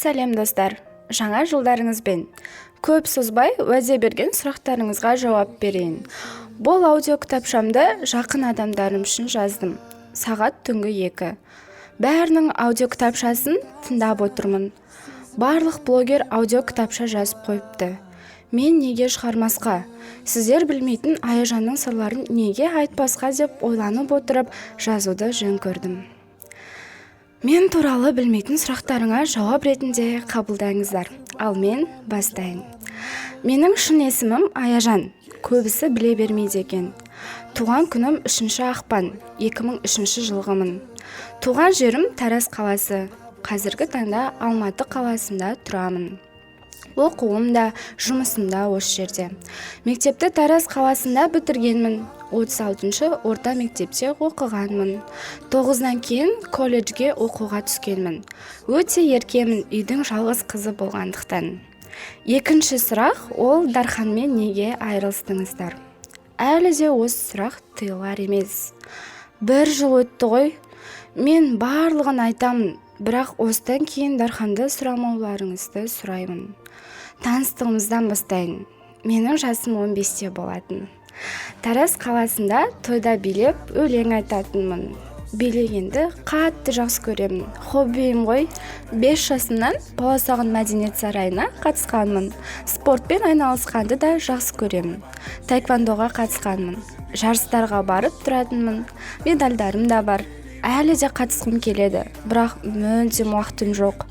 Сәлем, достар! Жаңа жылдарыңызбен! Көп созбай, уәде берген сұрақтарыңызға жауап берейін. Бұл аудио кітапшамды жақын адамдарым үшін жаздым. Сағат түнгі 2. Бәрінің аудио кітапшасын тыңдап отырмын. Барлық блогер аудио кітапша жазып қойыпты, мен неге шығармасқа, сіздер білмейтін Аяжанның сырларын неге айтпасқа деп ойланып отырып, жазуды жөн көрдім. Мен туралы білмейтін сұрақтарыңа жауап ретінде қабылдаңыздар. Ал мен бастайын. Менің шын есімім Аяжан, көбісі біле бермейді екен. Туған күнім 3 ақпан, 2003 жылғымын. Туған жерім Тараз қаласы, қазіргі таңда Алматы қаласында тұрамын. Оқуым да, жұмысым да осы жерде. Мектепті Тараз қаласында бітіргенмін, 36 орта мектепте оқығанмын. Тоғыздан кейін колледжге оқуға түскенмін. Өте еркемін, үйдің жалғыз қызы болғандықтан. Екінші сұрақ ол: «Дарханмен неге айырылыстыңыздар?» Әлі де осы сұрақ тыйылар емес, бір жыл өтті ғой. Мен барлығын айтамын, бірақ осыдан кейін Дарханды сұрамауларыңызды сұраймын. Таныстығымыздан бастайын. Менің жасым 15-те болатын. Тараз қаласында тойда билеп, өлең айтатынмын. Билегенді қатты жақсы көремін, хоббиім ғой. 5 жасымнан Баласағұн мәдениет сарайына қатысқанмын. Спортпен айналысқанды да жақсы көремін. Таэквондоға қатысқанмын, жарыстарға барып тұратынмын, медальдарым да бар. Әлі де қатысқым келеді, бірақ мүлдем уақытым жоқ.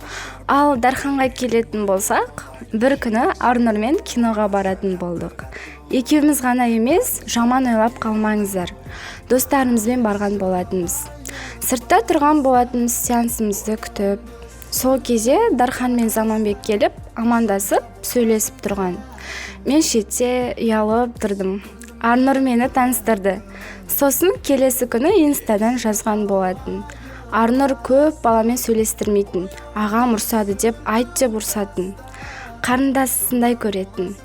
Ал Дарханға келетін болсақ, бір күні Арнұрмен киноға баратын болдық. Екеуміз ғана емес, жаман ойлап қалмаңыздар, достарымызбен барған болатынбыз. Сыртта тұрған болатынбыз сеансымызды күтіп. Сол кезде Дархан мен Заманбек келіп, амандасып, сөйлесіп тұрған. Мен шетте ұялып тұрдым. Арнұр мені таныстырды. Сосын келесі күні инстадан жазған болатын. Арнұр көп баламен сөйлестірмейтін, ағам ұрсады деп айт деп ұрсатын, қарындасындай көретін.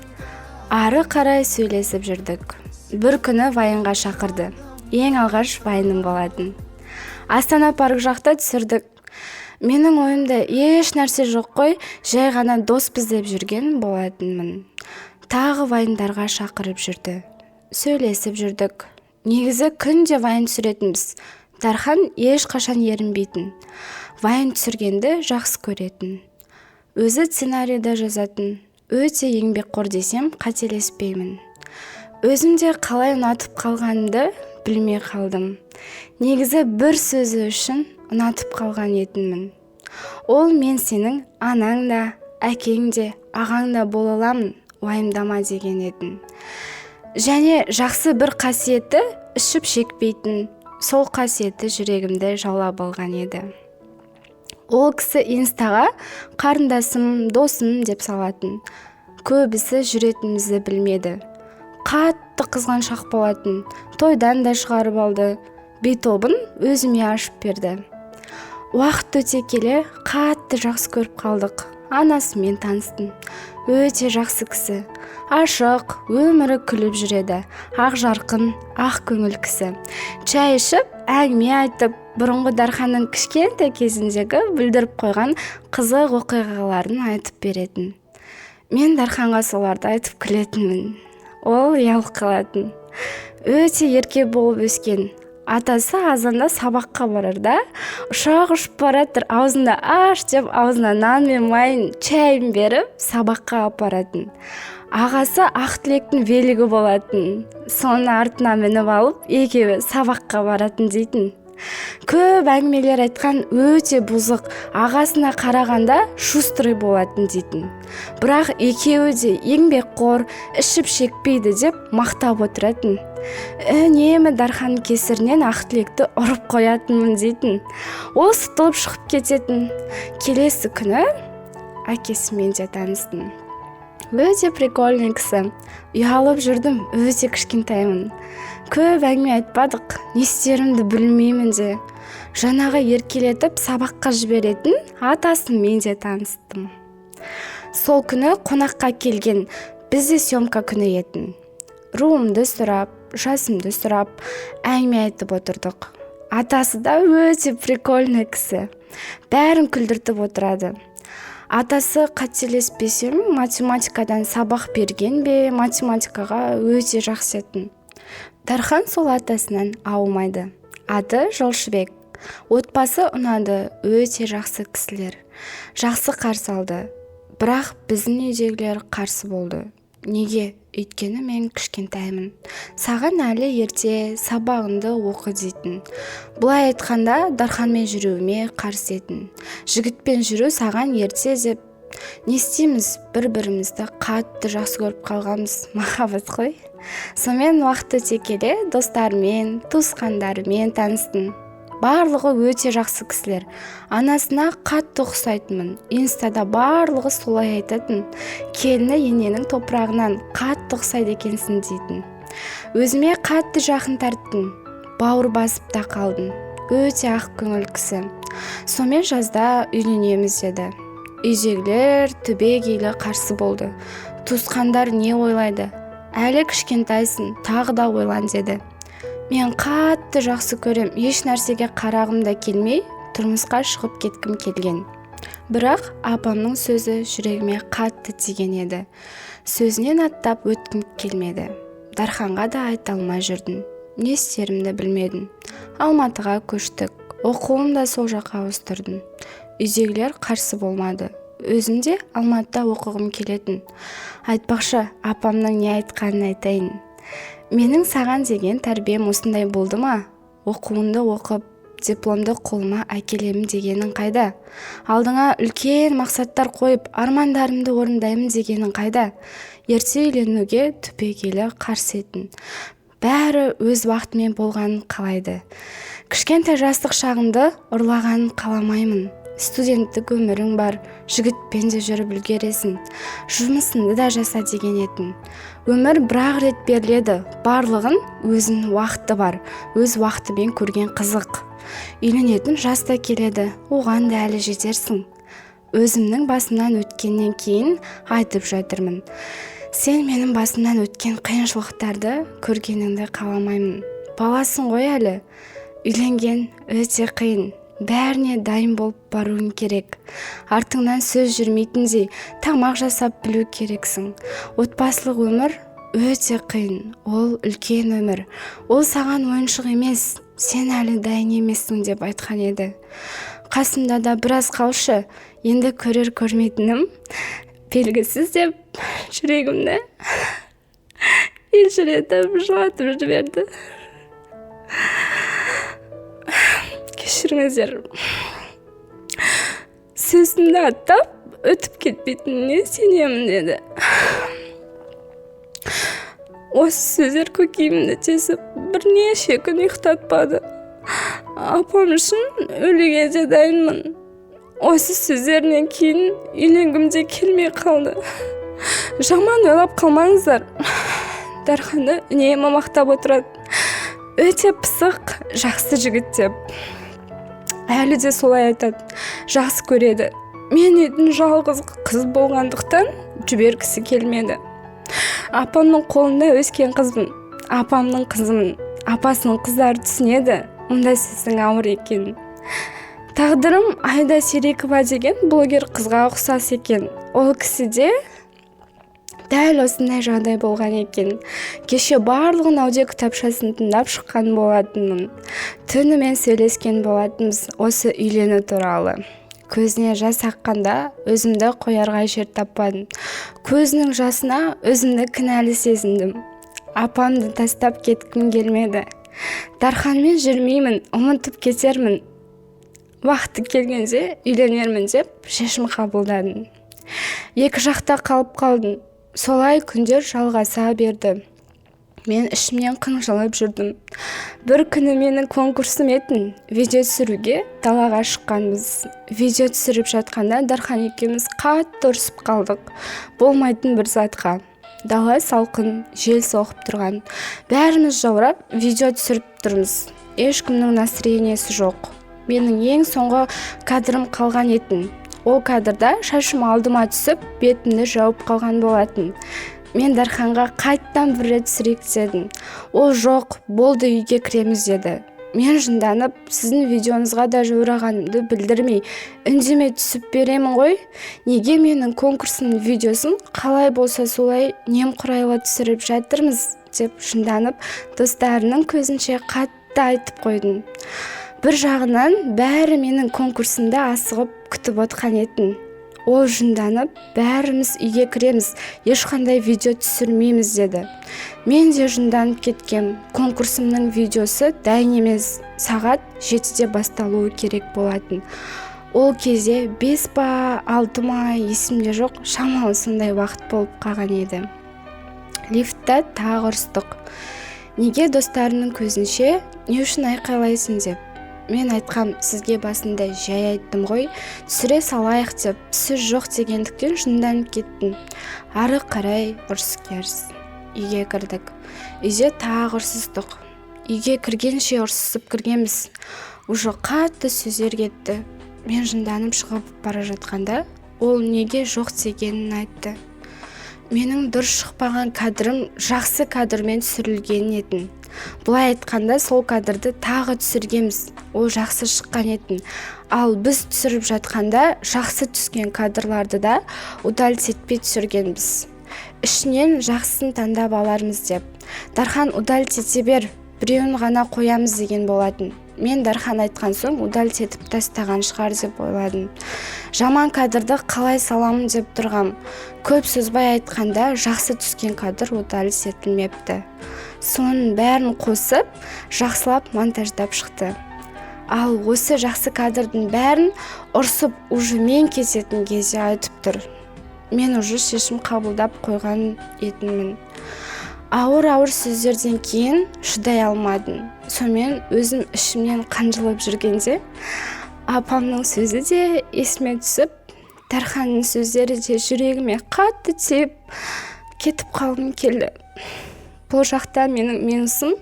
Ары қарай сөйлесіп жүрдік. Бір күні вайнға шақырды. Ең алғаш вайным болатын. Астана парк жақта түсірдік. Менің ойымда еш нәрсе жоқ қой, жай ғана доспыз деп жүрген болатынмын. Тағы вайндарға шақырып жүрді, сөйлесіп жүрдік. Негізі күнде вайн түсіретінбіз. Дархан ешқашан ерінбейтін, вайн түсіргенді жақсы көретін, өзі сценарий да жазатын. Өте еңбекқор десем, қателеспеймін. Өзім де қалай ұнатып қалғанымды білмей қалдым. Негізі бір сөзі үшін ұнатып қалған едіммін. Ол: «Мен сенің анаң да, әкең де, ағаң да бола аламын, уайымдама», – деген етін. Және жақсы бір қасиеті – ішіп шекпейтін. Сол қасиеті жүрегімді жаулап алған еді. Ол кісі инстаға «қарындасым», «досым» деп салатын. Көбісі жүретінімізді білмеді. Қатты қызғаншақ болатын. Тойдан да шығарып алды, би тобын өзіме ашып берді. Уақыт өте келе қатты жақсы көріп қалдық. Анасымен таныстым, өте жақсы кісі, ашық, өмірі күліп жүреді, ақ жарқын, ақ көңіл кісі. Шай ішіп, әңгіме айтып, бұрынғы Дарханның кішкентай кезіндегі бүлдіріп қойған қызық оқиғаларын айтып беретін. Мен Дарханға соларды айтып күлетінмін, ол ұялып қалатын. Өте ерке болып өскен. Атасы азанда сабаққа барарда: «Ұшақ ұшып баратыр, аузыңды аш», – деп, аузына нан мен майын, шайын беріп, сабаққа апаратын. Ағасы Ақтілектің велигі болатын, соның артына мініп алып, екеуі сабаққа баратын дейтін. Көп әңгімелер айтқан. Өте бұзық, ағасына қарағанда шустрый болатын дейтін. Бірақ екеуі де еңбекқор, ішіп шекпейді деп мақтап отыратын. Үнемі Дарханның кесірінен Ақтілекті ұрып қоятынмын дейтін. Ол сытылып шығып кететін. Келесі күні әкесімен де таныстым. Өте прикольный кісі. Ұялып жүрдім, өте кішкентаймын. Көп әңгіме айтпадық, не істерімді білмеймін де. Жаңағы еркелетіп сабаққа жіберетін атасымен де таныстым. Сол күні қонаққа келген, бізде съемка күні етін. Руымды сұрап, жасымды сұрап, әңгіме айтып отырдық. Атасы да өте прикольный кісі, бәрін күлдіртіп отырады. Атасы, қателеспесем, математикадан сабақ берген бе, математикаға өте жақсы етін. Дархан сол атасынан аумайды. Аты Жолшыбек. Отбасы ұнады, өте жақсы кісілер. Жақсы қарсы алды. Бірақ біздің үйдегілер қарсы болды. Неге? Өйткені мен кішкентаймын. Саған әлі ерте, сабағыңды оқы дейтін. Былай айтқанда, Дарханмен жүруіме қарсы етін. Жігітпен жүру саған ерте деп. Не істейміз, бір-бірімізді қатты жақсы көріп қалғанбыз, махаббат қой. Сонымен уақыт өте келе достарыммен, туысқандарыммен таныстым. Барлығы өте жақсы кісілер. Анасына қатты ұқсайтынмын. Инстада барлығы солай айтатын. Келіні ененің топырағынан, қатты ұқсайды екенсің дейтін. Өзіме қатты жақын тарттым. Бауыр басып та қалдым. Өте ақ көңіл кісі. Сонымен жазда үйленеміз деді. Үйдегілер түбегейлі қарсы болды. Туысқандар не ойлайды? Әлі кішкентайсың, тағы да ойлан деді. Мен қатты жақсы көрем, еш нәрсеге қарағым да келмей, тұрмысқа шығып кеткім келген. Бірақ апамның сөзі жүрегіме қатты тиген еді. Сөзінен аттап өткім келмеді. Дарханға да айта алмай жүрдім. Не істерімді білмедім. Алматыға көштік. Оқуым да сол жаққа ауыстырдым. Үйдегілер қарсы болмады. Өзім де Алматыда оқығым келетін. Айтпақшы, апамның не айтқанын айтайын. Менің саған деген тәрбием осындай болды ма? Оқуыңды оқып, дипломды қолыма әкелемін дегенің қайда? Алдыңа үлкен мақсаттар қойып, армандарымды орындаймын дегенің қайда? Ерте үйленуге түбегейлі қарсы етін. Бәрі өз уақытымен болғанын қалайды. Кішкентай жастық шағымды ұрлағанын қаламаймын. Студенттік өмірің бар, жігітпен де жүріп үлгересің. Жұмысыңды да жаса деген етін. Өмір бір-ақ рет беріледі, барлығын өзінің уақыты бар, өз уақытымен көрген қызық. Үйленетін жас та келеді, оған да әлі жетерсің. Өзімнің басымнан өткеннен кейін айтып жатырмын. Сен менің басымнан өткен қиыншылықтарды көргеніңді қаламаймын. Баласың ғой әлі. Үйленген өте қиын. Бәріне дайын болып баруың керек. Артыңнан сөз жүрмейтіндей тамақ жасап білу керексің. Отбасылық өмір өте қиын. Ол үлкен өмір. Ол саған ойыншық емес. Сен әлі дайын емессің деп айтқан еді. Қасымда да біраз қалшы, енді көрер көрмейтінім белгісіз деп жүрегімді елжіретіп жылатып жіберді. Кешіріңіздер. Сөзімді аттап өтіп кетпейтініне сенемін деді. Осы сөздер көкейімді тесіп, бірнеше күн ұйықтатпады. Апам үшін өлуге де дайынмын. Осы сөздерінен кейін үйленгім де келмей қалды. Жаман ойлап қалмаңыздар. Дарханды үнемі мақтап отырады. Өте пысық, жақсы жігіт деп. Әлі де солай айтады. Жақсы көреді. Мен үйдің жалғыз қыз болғандықтан жібергісі келмеді. Апамның қолында өскен қызбын. Апамның қызымын. Апасының қыздары түсінеді мұндай сөздің ауыр екенін. Тағдырым Айда Серикова деген блогер қызға ұқсас екен. Ол кісіде дәл осындай жағдай болған екен. Кеше барлығын аудио кітапшасын тыңдап шыққан болатынмын. Түнімен сөйлескен болатынбыз осы үйлену туралы. Көзіне жас аққанда өзімді қоярға жер таппадым. Көзінің жасына өзімді кінәлі сезіндім. Апамды тастап кеткім келмеді. Дарханмен жүрмеймін, ұмытып кетермін. Уақыты келгенде үйленермін деп шешім қабылдадым. Екі жақта қалып қалдым. Солай күндер жалғаса берді. Мен ішімнен қынжылып жүрдім. Бір күні менің конкурсым етін. Видео түсіруге далаға шыққанбыз. Видео түсіріп жатқанда Дархан екеуміз қатты ұрысып қалдық. Болмайтын бір затқа. Дала салқын, жел соғып тұрған. Бәріміз жаурап видео түсіріп тұрмыз. Ешкімнің настроениесі жоқ. Менің ең соңғы кадрым қалған етін. Ол кадрда шашым алдыма түсіп, бетімді жауып қалған болатын. Мен Дарханға қайттан бір рет түсірейік дедім. Ол жоқ, болды, үйге кіреміз деді. Мен жынданып, сіздің видеоңызға да жаурағанымды білдірмей, үндемей түсіп беремін ғой. Неге менің конкурсымның видеосын қалай болса солай немқұрайлы түсіріп жатырмыз деп жынданып, достарының көзінше қатты айтып қойдым. Бір жағынан бәрі менің конкурсымды асығып күтіп отқан етін. Ол жынданып, бәріміз үйге кіреміз, ешқандай видео түсірмейміз деді. Мен де жынданып кеткем. Конкурсымның видеосы дайын емес, сағат 7-де басталуы керек болатын. Ол кезде 5 па, 6 ма, есімде жоқ, шамалы сондай уақыт болып қалған еді. Лифтта тағы ұрыстық. Неге достарының көзінше, не үшін айқайлайсың деп. Мен айтқам, сізге басында жай айттым ғой, түсіре салайық деп, сіз жоқ дегендіктен жынданып кеттім. Ары қарай ұрыс-керіс. Үйге кірдік. Үйде тағы ұрсыстық. Үйге кіргенше ұрсысып кіргенбіз. Уже қатты сөздер кетті. Мен жынданып шығып бара жатқанда, ол неге жоқ дегенін айтты. Менің дұрыс шықпаған кадрым жақсы кадрмен түсірілген етін. Былай айтқанда, сол кадрды тағы түсіргенбіз, ол жақсы шыққан етін. Ал біз түсіріп жатқанда жақсы түскен кадрларды да удалить етпей түсіргенбіз. Ішінен жақсысын таңдап алармыз деп. Дархан удалить ете бер, біреуін ғана қоямыз деген болатын. Мен Дархан айтқан соң удалить етіп тастаған шығар деп ойладым. Жаман кадрды қалай саламын деп тұрғам. Көп созбай айтқанда, жақсы түскен кадр удалить етілмепті. Соның бәрін қосып, жақсылап монтаждап шықты. Ал осы жақсы кадрдың бәрін ұрсып уже мен кететін кезде айтып тұр. Мен уже шешім қабылдап қойған едіммін. Ауыр-ауыр сөздерден кейін шыдай алмадым. Сонымен өзім ішімнен қанжылып жүргенде апамның сөзі де есіме түсіп, Дарханның сөздері де жүрегіме қатты тиіп, кетіп қалғым келді. Бұл жақта менің минусым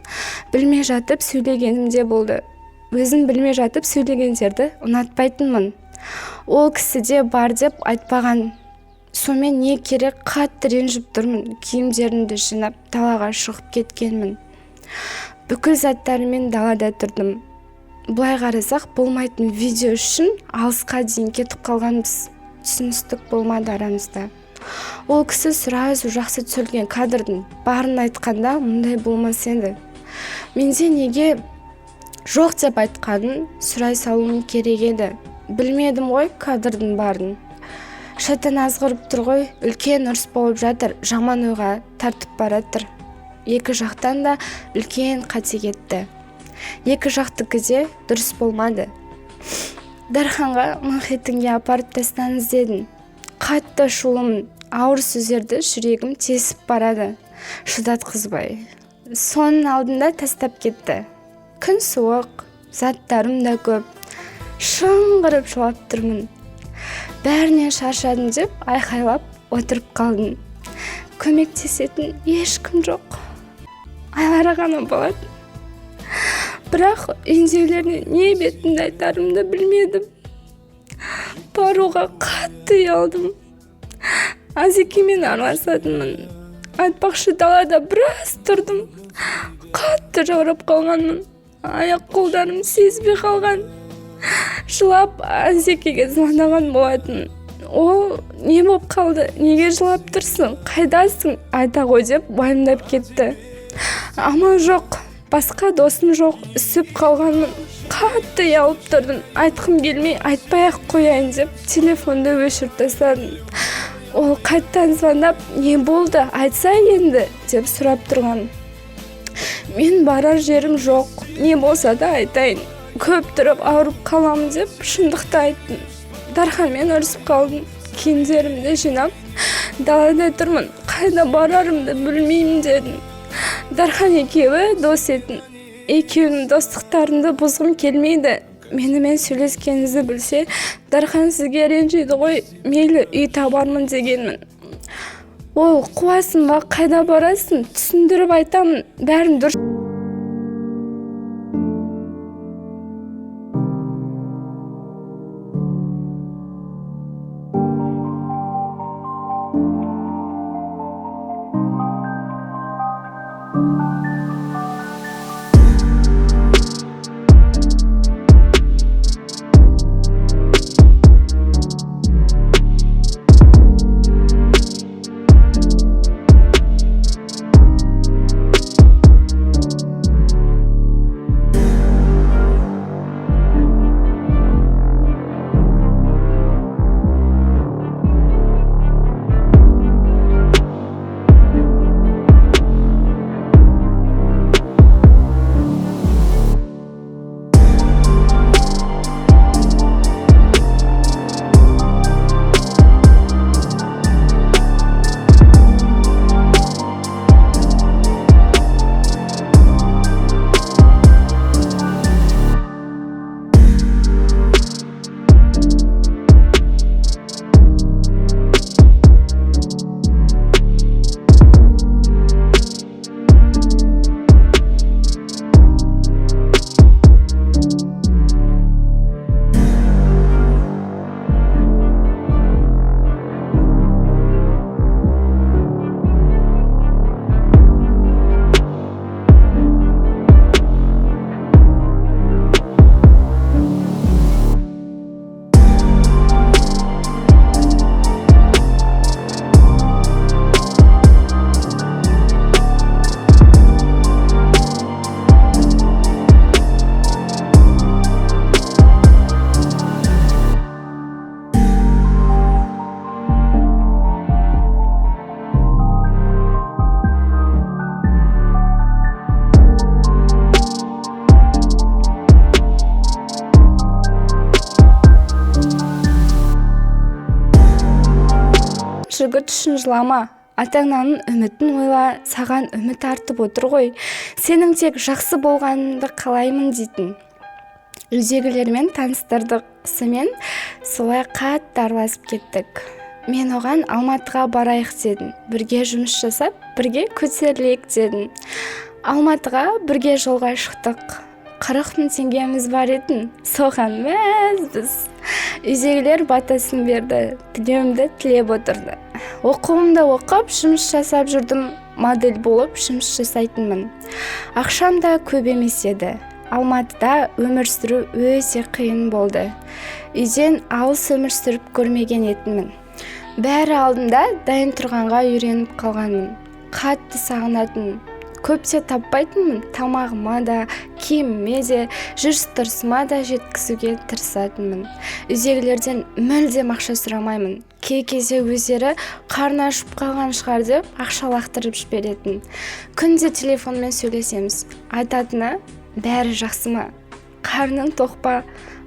білмей жатып сөйлегенім де болды. Өзім білмей жатып сөйлегендерді ұнатпайтынмын. Ол кісіде бар деп айтпаған. Сонымен не керек, қатты ренжіп тұрмын. Киімдерімді жинап далаға шығып кеткенмін. Бүкіл заттарыммен далада тұрдым. Былай қарасақ, болмайтын видео үшін алысқа дейін кетіп қалғанбыз. Түсіністік болмады арамызда. Ол кісі сразу жақсы түсірілген кадрдың барын айтқанда мұндай болмас еді. Менде неге жоқ деп айтқанын сұрай салуым керек еді. Білмедім ғой кадрдың барын. Шайтан азғырып тұр ғой, үлкен ұрыс болып жатыр, жаман ойға тартып баратыр. Екі жақтан да үлкен қате кетті. Екі жақтікі де дұрыс болмады. Дарханға Манхэттенге апарып тастаңыз дедім. Қатты ашулымын, ауыр сөздерді жүрегім тесіп барады. Шыдатқызбай. Соның алдында тастап кетті. Күн суық, заттарым да көп. Шыңғырып жылап тұрмын. Бәрінен шаршадым деп айқайлап отырып қалдым. Көмектесетін ешкім жоқ. Айлара ғана болатын. Бірақ үйіндегілеріне не бетімді айтарымды білмедім. Баруға қатты ұялдым. Азекемен араласатынмын. Айтпақшы, далада біраз тұрдым. Қатты жаурап қалғанмын. Аяқ қолдарым сезбей қалған. Жылап Азекеге звондаған болатын. Ол не болып қалды, неге жылап тұрсың, қайдасың, айта ғой деп уайымдап кетті. Амал жоқ, басқа досым жоқ, үсіп қалғанмын. Қатты ұялып тұрдым, айтқым келмей айтпай-ақ қояйын деп телефонды өшіріп тастадым. Ол қайттан звондап, не болды, айтса енді деп сұрап тұрған. Мен барар жерім жоқ, не болса да айтайын. Көп тұрып ауырып қаламын деп шындықты айттым. Дарханмен ұрысып қалдым. Киімдерімді жинап далада тұрмын, қайда барарымды білмеймін дедім. Дархан екеуі дос етін. Екеуінің достықтарымды бұзғым келмейді. Менімен сөйлескеніңізді білсе, Дархан сізге ренжиді ғой, мейлі үй табармын дегенмін. Ол қуасың ба, қайда барасың, түсіндіріп айтамын, бәрін дұрыс. Жігіт үшін жылама, ата-ананың үмітін ойла, саған үміт артып отыр ғой, сенің тек жақсы болғаныңды қалаймын дейтін. Үйдегілермен таныстырдық, сонымен солай қатты араласып кеттік. Мен оған Алматыға барайық дедім, бірге жұмыс жасап, бірге көтерілейік дедім. Алматыға бірге жолға шықтық. 40 000 теңгеміз бар етін, соған мәзбіз. Үйдегілер батасын берді, тілеуімді тілеп отырды. Оқуымды оқып, жұмыс жасап жүрдім, модель болып жұмыс жасайтынмын. Ақшам да көп емес еді. Алматыда өмір сүру өте қиын болды. Үйден алыс өмір сүріп көрмеген едімін. Бәрі алдымда дайын тұрғанға үйреніп қалғанмын. Қатты сағынатын, көп те таппайтынмын. Тамағыма да, киіміме де, жүріс-тұрысыма да жеткізуге тырысатынмын. Үйдегілерден мүлдем ақша сұрамаймын. Кей кезде өздері қарны ашып қалған шығар деп ақша лақтырып жіберетін. Күнде телефонмен сөйлесеміз. Айтатыны: бәрі жақсы ма, қарның тоқ па,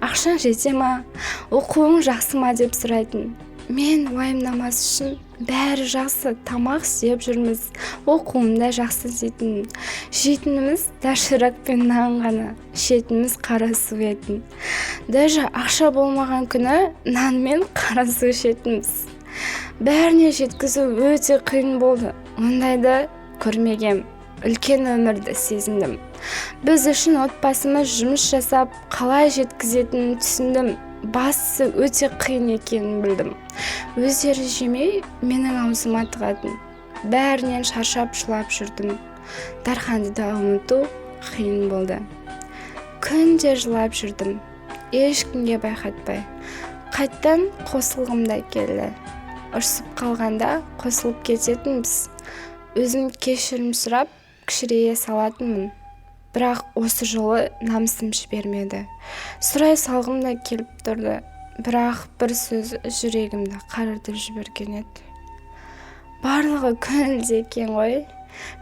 ақшаң жете ма, оқуың жақсы ма деп сұрайтын. Мен уайымдамас үшін: бәрі жақсы, тамақ істеп жүрміз, оқуым да жақсы дейтін. Жейтініміз доширак пен нан ғана, ішетініміз қара су етін. Даже ақша болмаған күні нан мен қара су ішетінбіз. Бәріне жеткізу өте қиын болды. Ондайды көрмегем, үлкен өмірді сезіндім. Біз үшін отбасымыз жұмыс жасап қалай жеткізетінін түсіндім. Бастысы, өте қиын екенін білдім. Өздері жемей, менің аузыма тығатын. Бәрінен шаршап, жылап жүрдім. Дарханды да ұмыту қиын болды. Күнде жылап жүрдім, ешкімге байқатпай. Қайттан қосылғым да келді. Ұрсып қалғанда қосылып кететінбіз. Өзім кешірім сұрап, кішірейе салатынмын. Бірақ осы жолы намысым жібермеді. Сұрай салғым да келіп тұрды. Бірақ бір сөз жүрегімді қарыртып жіберген еді. Барлығы көңілде екен ғой.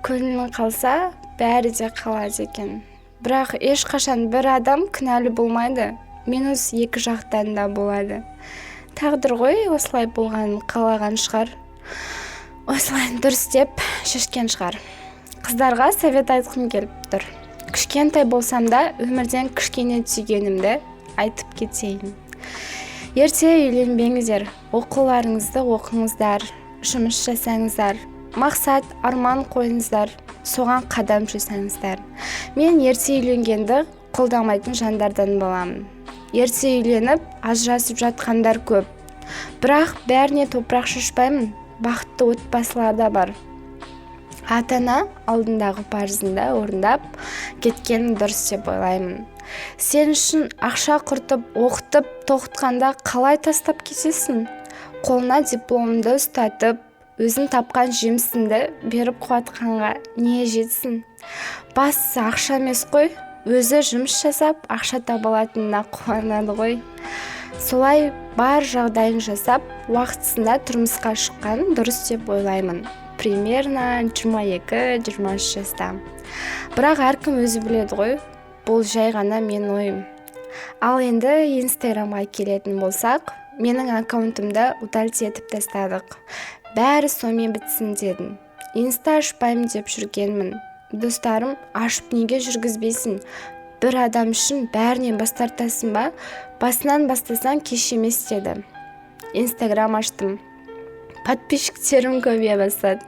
Көңілің қалса, бәрі де қалады екен. Бірақ ешқашан бір адам кінәлі болмайды, минус екі жақтан да болады. Тағдыр ғой, осылай болғанын қалаған шығар, осылай дұрыс деп шешкен шығар. Қыздарға совет айтқым келіп тұр. Кішкентай болсам да, өмірден кішкене түйгенімді айтып кетейін. Ерте үйленбеңіздер, оқуларыңызды оқыңыздар, жұмыс жасаңыздар, мақсат, арман қойыңыздар, соған қадам жасаңыздар. Мен ерте үйленгенді қолдамайтын жандардан боламын. Ерте үйленіп, ажырасып жатқандар көп. Бірақ бәріне топырақ шашпаймын, бақытты отбасылар да бар. Ата-ана алдындағы парызыңды орындап кеткен дұрыс деп ойлаймын. Сен үшін ақша құртып, оқытып, тоқытқанда қалай тастап кетесің? Қолына дипломыңды ұстатып, өзің тапқан жемісіңді беріп қуантқанға не жетсін? Бастысы ақша емес қой, өзі жұмыс жасап, ақша таба алатынына қуанады ғой. Солай бар жағдайын жасап, уақытысында тұрмысқа шыққан дұрыс деп ойлаймын. Примерно 22-23 жаста. Бірақ әркім өзі біледі ғой, бұл жай ғана менің ойым. Ал енді Инстаграмға келетін болсақ, менің аккаунтымды удалить етіп тастадық. Бәрі сонымен бітсін дедім. Инста ашпаймын деп жүргенмін. Достарым: «Ашып неге жүргізбейсің? Бір адам үшін бәрінен бас тартасың ба? Басынан бастасаң, кеш емес», – деді. Инстаграм аштым, подписчиктерім көбейе бастады.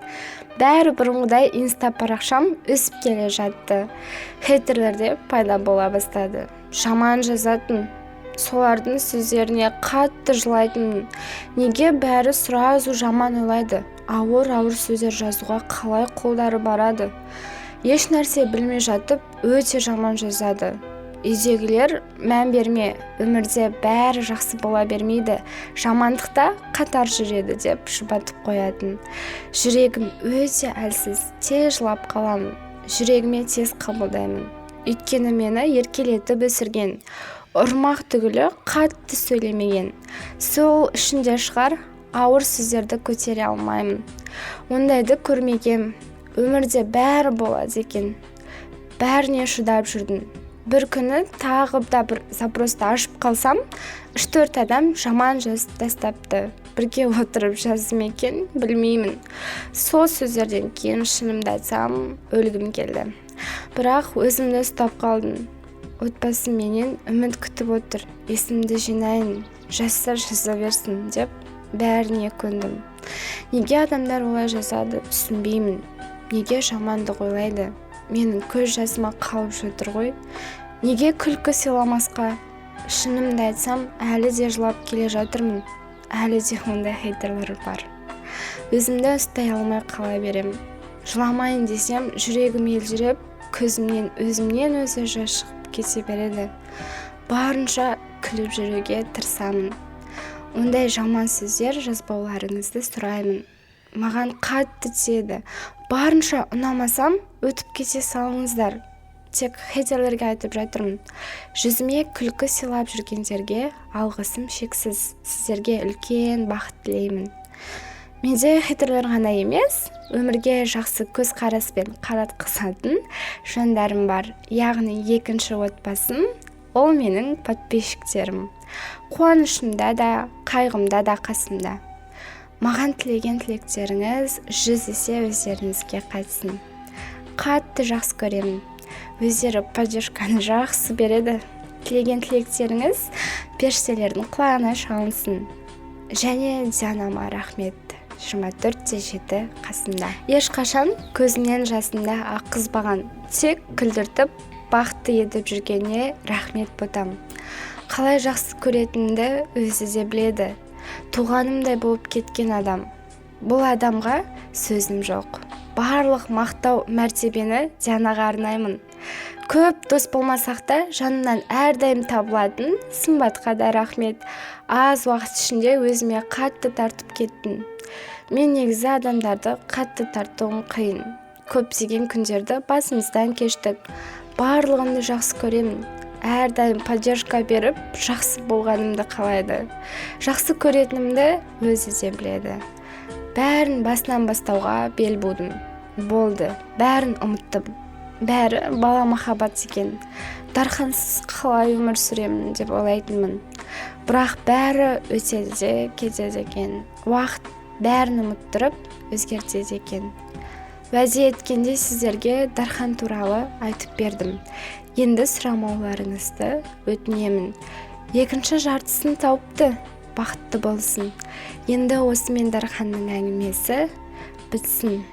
Бәрі бұрынғыдай, инста парақшам өсіп келе жатты. Хейтерлер де пайда бола бастады, жаман жазатын. Солардың сөздеріне қатты жылайтынмын. Неге бәрі сразу жаман ойлайды? Ауыр ауыр сөздер жазуға қалай қолдары барады? Еш нәрсе білмей жатып, өте жаман жазады. Үйдегілер: «Мән берме, өмірде бәрі жақсы бола бермейді, жамандық та қатар жүреді», – деп жұбатып қоятын. Жүрегім өте әлсіз, тез жылап қаламын, жүрегіме тез қабылдаймын. Өйткені мені еркелетіп өсірген, ұрмақ түгілі, қатты сөйлемеген. Сол үшін де шығар, ауыр сөздерді көтере алмаймын. Ондайды көрмегем. Өмірде бәрі болады екен. Бәріне шыдап жүрдім. Бір күні тағы да бір запросты ашып қалсам, үш төрт адам жаман жазып тастапты. Бірге отырып жазды ма екен, білмеймін. Сол сөздерден кейін, шынымды айтсам, өлгім келді. Бірақ өзімді ұстап қалдым. Отбасым менен үміт күтіп отыр, есімді жинайын, жазса, жаза берсін деп бәріне көндім. Неге адамдар олай жазады, түсінбеймін. Неге жамандық ойлайды? Менің көз жасыма қалып жатыр ғой. Неге күлкі сыйламасқа? Шынымды айтсам, әлі де жылап келе жатырмын. Әлі де ондай хейтерлер бар. Өзімді ұстай алмай қала беремін. Жыламайын десем, жүрегім елжіреп, көзімнен өзімнен өзі жас шығып кете береді. Барынша күліп жүруге тырысамын. Ондай жаман сөздер жазбауларыңызды сұраймын, маған қатты тиеді. Барынша ұнамасам, өтіп кете салыңыздар. Тек хейтерлерге айтып жатырмын. Жүзіме күлкі сыйлап жүргендерге алғысым шексіз. Сіздерге үлкен бақыт тілеймін. Менде хейтерлер ғана емес, өмірге жақсы көзқараспен қаратқызатын жандарым бар, яғни екінші отбасым. Ол менің подписчиктерім. Қуанышымда да, қайғымда да қасымда. Маған тілеген тілектеріңіз 100 есе өздеріңізге қайтсын. Қатты жақсы көремін. Өздері поддержканы жақсы береді. Тілеген тілектеріңіз періштелердің құлағына шалынсын. Және Дианама рахмет, 24 те 7 қасымда, ешқашан көзімнен жасымды аққызбаған, тек күлдіртіп, бақытты етіп жүргеніне рахмет. Ботам қалай жақсы көретінімді өзі де біледі. Туғанымдай болып кеткен адам. Бұл адамға сөзім жоқ. Барлық мақтау, мәртебені Дианаға арнаймын. Көп дос болмасақ та, жанымнан әрдайым табылатын Сымбатқа да рахмет. Аз уақыт ішінде өзіме қатты тартып кеттім. Мен негізі адамдарды қатты тартуым қиын. Көптеген күндерді басымыздан кештік. Барлығымды жақсы көремін. Әрдайым поддержка беріп, жақсы болғанымды қалайды. Жақсы көретінімді өзі де біледі. Бәрін басынан бастауға бел будым. Болды, бәрін ұмыттым. Бәрі бала махаббат екен. Дархансыз қалай өмір сүремін деп ойлайтынмын, бірақ бәрі өтеді де кетеді екен. Уақыт бәрін ұмыттырып, өзгертеді екен. Уәде еткендей, сіздерге Дархан туралы айтып бердім. Енді сұрамауларыңызды өтінемін. Екінші жартысын тауыпты, бақытты болсын. Енді осымен Дарханның әңгімесі бітсін.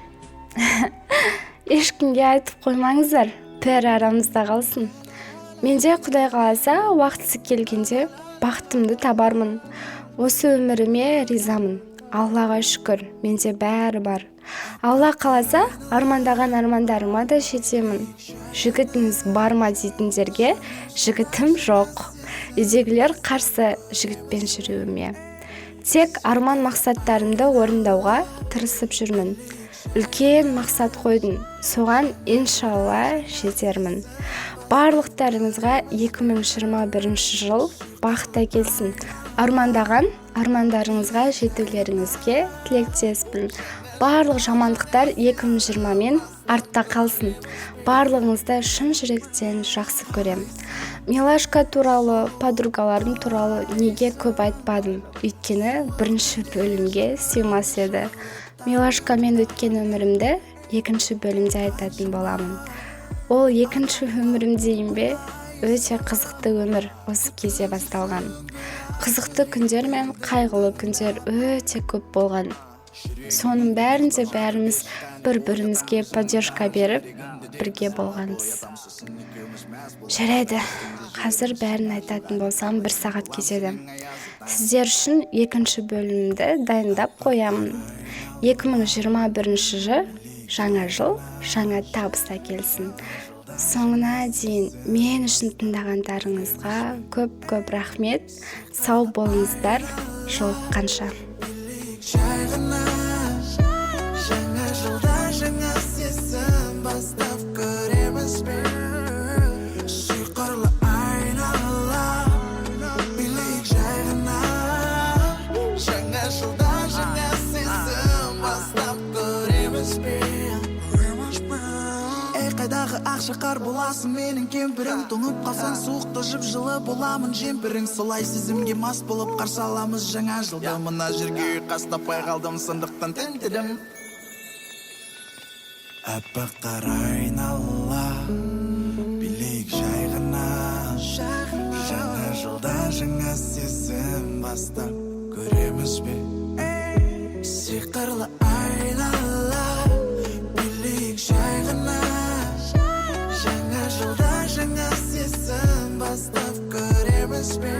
Ешкімге айтып қоймаңыздар, бәрі арамызда қалсын. Менде, Құдай қаласа, уақытысы келгенде бақытымды табармын. Осы өміріме ризамын, Аллаға шүкір, менде бәрі бар. Алла қаласа, армандаған армандарыма да жетемін. Жігітіңіз бар ма дейтіндерге, жігітім жоқ. Үйдегілер қарсы жігітпен жүруіме. Тек арман мақсаттарымды орындауға тырысып жүрмін. Үлкен мақсат қойдым, соған иншалла жетермін. Барлықтарыңызға 2021 жыл бақыт әкелсін. Армандаған армандарыңызға жетулеріңізге тілектеспін. Барлық жамандықтар 2020 мен артта қалсын. Барлығыңызды шын жүректен жақсы көрем. Милашка туралы, подругаларым туралы неге көп айтпадым? Өйткені бірінші бөлімге сыймас еді. Милашкамен өткен өмірімді екінші бөлімде айтатын боламын. Ол екінші өмірім дейін бе, өте қызықты өмір осы кезде басталған. Қызықты күндер мен қайғылы күндер өте көп болған. Соның бәрінде бәріміз бір бірімізге поддержка беріп, бірге болғанбыз. Жарайды, қазір бәрін айтатын болсам, бір сағат кетеді. Сіздер үшін екінші бөлімді дайындап қоямын. 2021 жыл, жаңа жыл жаңа табыс әкелсін. Соңына дейін мен үшін тыңдағандарыңызға көп көп рахмет. Сау болыңыздар, жолыққанша. Жай ғана жаңа жылда жаңа сезім бастап көреміз бе? Сиқырлы айнала билейік. Жай ғана жаңа жылда жаңа сезім бастап көреміз бе? Ей, қайдағы Ақша қар боласың менің кемпірім. Тоңып қалсаң суықта, жып жылы боламын жемпірің. Солай сезімге мас болып қарсы аламыз жаңа жылды. Мына жерге ұйқас таппай қалдым, сондықтан тінтідім. Аппақ қар айнала, билейік жай ғана. Жаңа жылда жаңа сезім бастап көреміз бе? Сиқырлы айнала, билейік жай ғана. Жаңа жылда жаңа сезім бастап көреміз бе?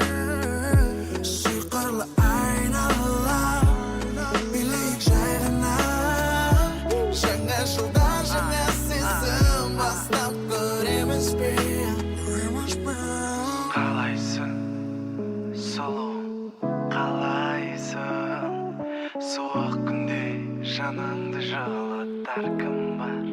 Сиқырлы айнала, билейік жай ғана. Жаңа жылда жаңа сезім бастап көреміз бе? Көреміз бе? Қалайсың, сұлу, қалайсың? Суық күнде жаныңды жылытар кім бар?